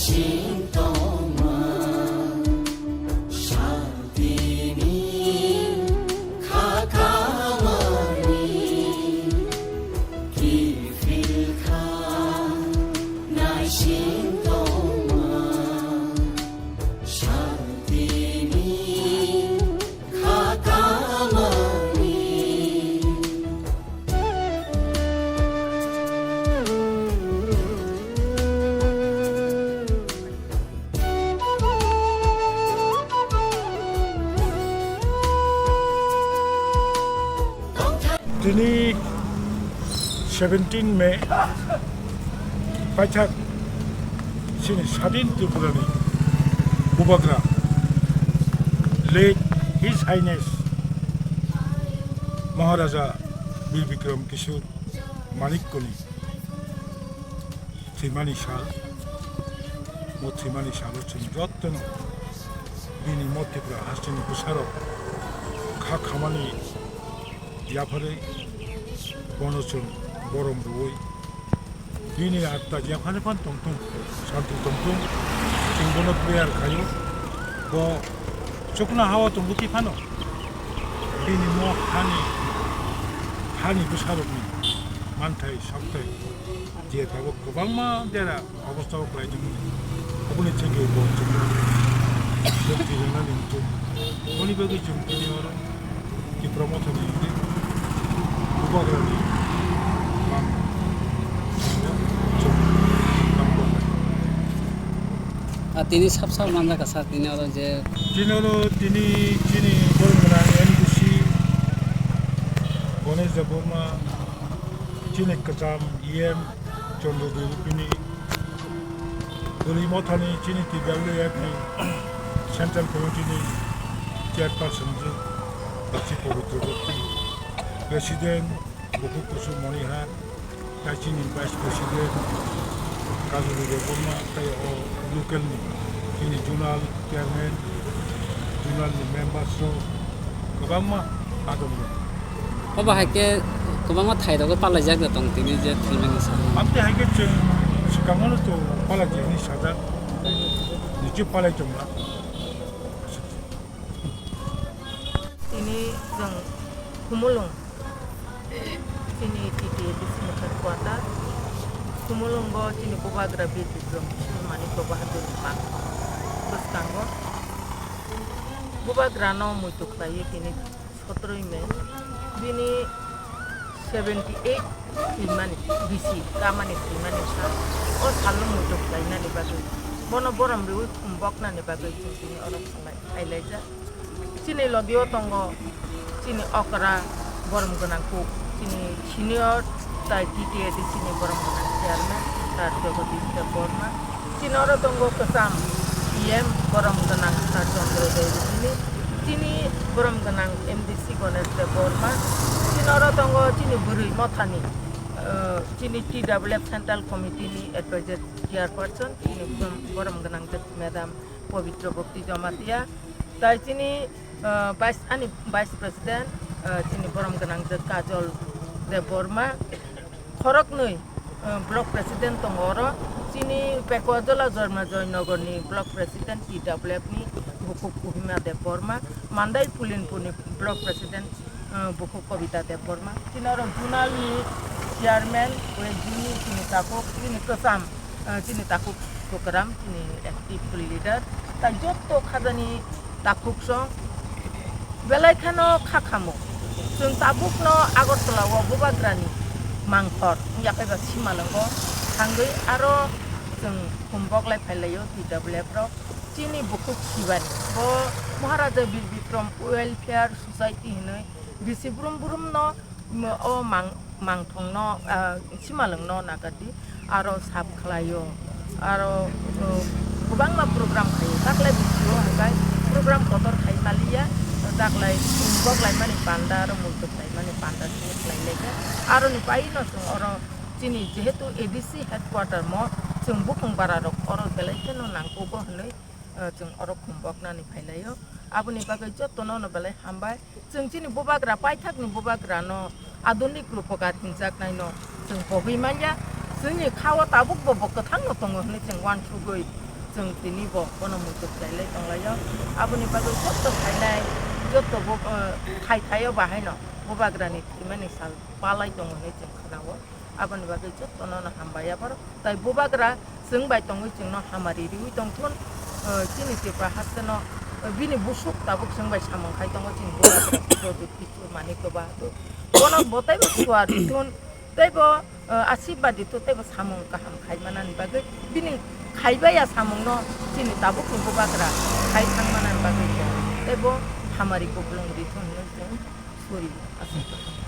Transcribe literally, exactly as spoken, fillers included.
Sing tongma, santini kha khamani kiphil kha, naising tongma, santini kha khamani. Tini seventeen May paithak chini Sadin Tripurani Bubagra late His Highness Maharaja Bir Bikram Kishore Manikkoni thwimani sal, bo thwimani salo chwng jotono bini mo Tripura hasteni bwsarok kha khamani yapharwi bono chwng borom rwui bini atma jephano phano tongthung, santi tongthung, chwng bono prayer khaio. Bo chukno hao tongwi phano bini mo hani, hani bwsarokni manthai, sokthai, je tabuk kwbangma jera obostha o khlai tongmani. Aboni theke bo chwngno sokti rwnani muchung. Boni bagwi chwng tini oro Tipra Mothani hwnwi Bubagrani mang chwng tang tongnai. Ah, tini sab sab manjak kha sir, tini oro je tini oro tini chini borok gwnang M D C Ganesh Debbarma, chini kwcham E M Chandra Devi bini Bwrwi Mothani chini T W F ni Central Committee ni Chairperson je Bakchi Pabitra Bhakti, President Bukhuk Kusum Monihar, tai chini Vice President Kajoli Debbarma, tai o local ni chini Zonal Chairman, Zonal ni members rok kwbangma adongo. Obo hai khe kwbangma thai rogo palaijak da tong tini je thwimani salo. Amtwi hai khe chwng swkangmano to palai di hwnwi sajak, niche palai tongma. Tini chwng Khumulwng, chini T T A D C ni headquarter, Khumulwngo chini Bubagra Bir Bikram Kishore Manikya Bahadur ni mang bwskango Bubagrano muitu khlaiwi tini sotroi May bini seventy eight thwimani bisi kamani thwimani sa o salno muitu khlainani bagwi bono borom riwi khumboknani bagwi chwng tini oro phailai-, phailaijak. Chini logio tongo chini okra borom gwnang kuk, chini senior tai T T A D C ni borom gwnang chairman Sir Jagadish Debbarma. Chini oro tongo kwcham E M borom gwnang Sir Chandra Dev Rupini. Chini borom gwnang M D C Ganesh Debbarma. Chini oro tongo chini bwrwi mothani, eh, chini T W F Central Committee ni advisor chairperson, chini borom, borom gwnang Madam Pabitra Bhakti Jamatia. Tai chini, eh, vice, ani vice president, eh, chini borom gwnang Kajol Debbarma. Khoroknwi, eh, block president tongo oro. Chini Pekwajola Jorma Joynagar ni block president T W F ni Bukhuk Kohima Debbarma, Mandai Pulinpur ni block president, eh, Bukhuk Kobita Debbarma. Chini oro zonal ni chairman, ore juni chini takhuk, chini kwcham, eh, chini takhuk Tukram, chini active leader. Tai jotto khajani takhuk song belai kheno kha khamo. Chwng tabukno Agartala o Bubagrani mangkhor wngya phaiba Simalwngo thangwi aro chwng humbok lai phailaio T W F rok. Chini bukhuk sibani bo Maharaja Bir Bikram Welfare Society hinwi bisi brum brumno Mo-, o mang-, mangthongno, ah, Simalwngno nakardi, aro sap khlaio, aro, o, kwbangma program khaio. Taklai bisio hwnkhe program kotor khai maliya, taklai bok laimani panda, aro muitok laimani panda se khlai laikha. Aroni paino chwng oro chini jehetu A D C headquarter mo, chwng bukhung bara rok oro belai kheno nangkugo hwnwi, ah, chwng oro khumboknani phailaio. Aboni bagwi jotono no belai hambai. Chwng chini bubagra, paithakni bubagrano adunik rupoka thwngjaknaino chwng pogwi manya. Chwngni khao tabukbo bo kwthangno tongo hwnwi chwng uansugwi Chwng tini bo bono muitu khlailai tonglaio. Aboni bagwi joto khainai, joto bo, eh, khai thaio bahaino Bubagrani thwimani sal palai tongo hinwi chwng khwnao. Aboni bagwi jotono no hambai aborok. Tai Bubagra chwng bai tongwi chwngno hamari riwi tongthun, eh, chini Tripura hasteno, eh, bini busuk tabuk chwng bai samung khai tongo chini Bubagra Pradyot Kishore Manikya Bahadur. Bono bo taibo suar rithun, taibo, eh, asibad rithun, taibo samung kaham khai manani bagwi bini khaibaiya samungno chini tabukni Bubagra khai thang manani bagwi bo taibo hamari kuplung rithun hinwi chwng suri aswk kaham.